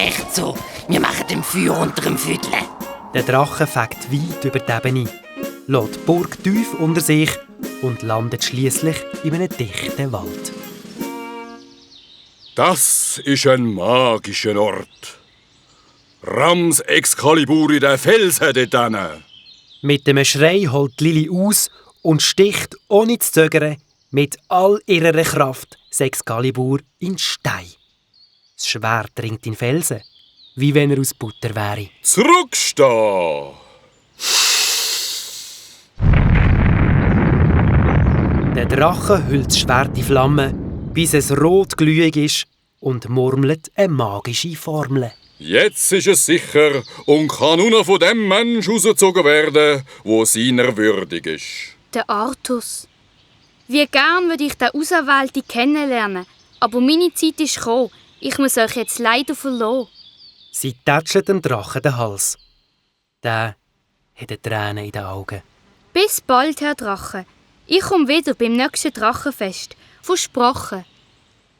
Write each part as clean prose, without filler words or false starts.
recht so. Wir machen dem Feuer unter dem Füdle. Der Drache fegt weit über die Ebene, lässt die Burg tief unter sich und landet schliesslich in einem dichten Wald. Das ist ein magischer Ort. Rams Excalibur in den Felsen dort hinten. Mit einem Schrei holt Lili aus und sticht ohne zu zögern mit all ihrer Kraft das Excalibur in Stein. Das Schwert dringt in den Felsen, wie wenn er aus Butter wäre. Zurückstehen! Der Drache hüllt das Schwert in Flammen, bis es rot glühig ist und murmelt eine magische Formel. Jetzt ist es sicher und kann nur noch von dem Mensch rausgezogen werden, der seiner würdig ist. Der Artus. Wie gern würde ich den Auserwählten kennenlernen, aber meine Zeit ist gekommen. Ich muss euch jetzt leider verlassen. Sie tätschelt dem Drachen den Hals. Der hat eine Träne in den Augen. Bis bald, Herr Drache. Ich komme wieder beim nächsten Drachenfest. Versprochen.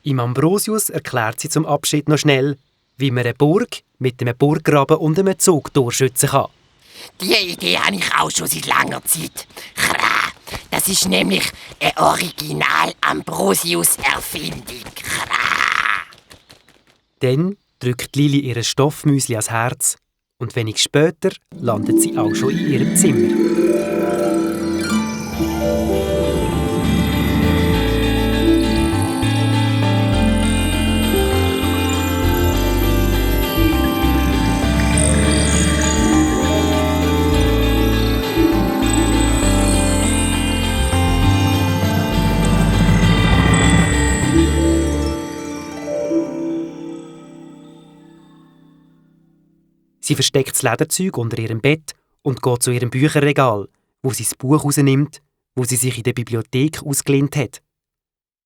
Im Ambrosius erklärt sie zum Abschied noch schnell, wie man eine Burg mit einem Burggraben und einem Zugtor schützen kann. Diese Idee habe ich auch schon seit langer Zeit. Kra, das ist nämlich eine Original-Ambrosius-Erfindung. Dann drückt Lili ihr Stoffmüsli ans Herz und wenig später landet sie auch schon in ihrem Zimmer. Sie versteckt das Lederzeug unter ihrem Bett und geht zu ihrem Bücherregal, wo sie das Buch rausnimmt, wo sie sich in der Bibliothek ausgelehnt hat.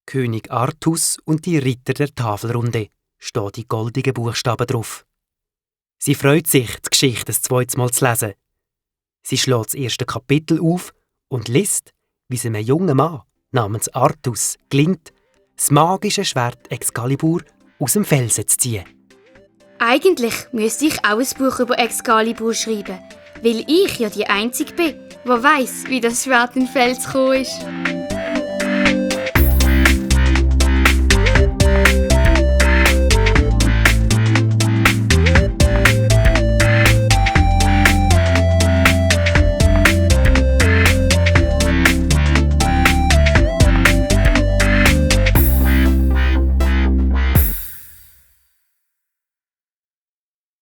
König Artus und die Ritter der Tafelrunde steht in goldigen Buchstaben drauf. Sie freut sich, die Geschichte ein zweites Mal zu lesen. Sie schlägt das erste Kapitel auf und liest, wie es einem jungen Mann namens Artus gelingt, das magische Schwert Excalibur aus dem Felsen zu ziehen. Eigentlich müsste ich auch ein Buch über Excalibur schreiben, weil ich ja die Einzige bin, die weiss, wie das Schwert in den Fels gekommen ist.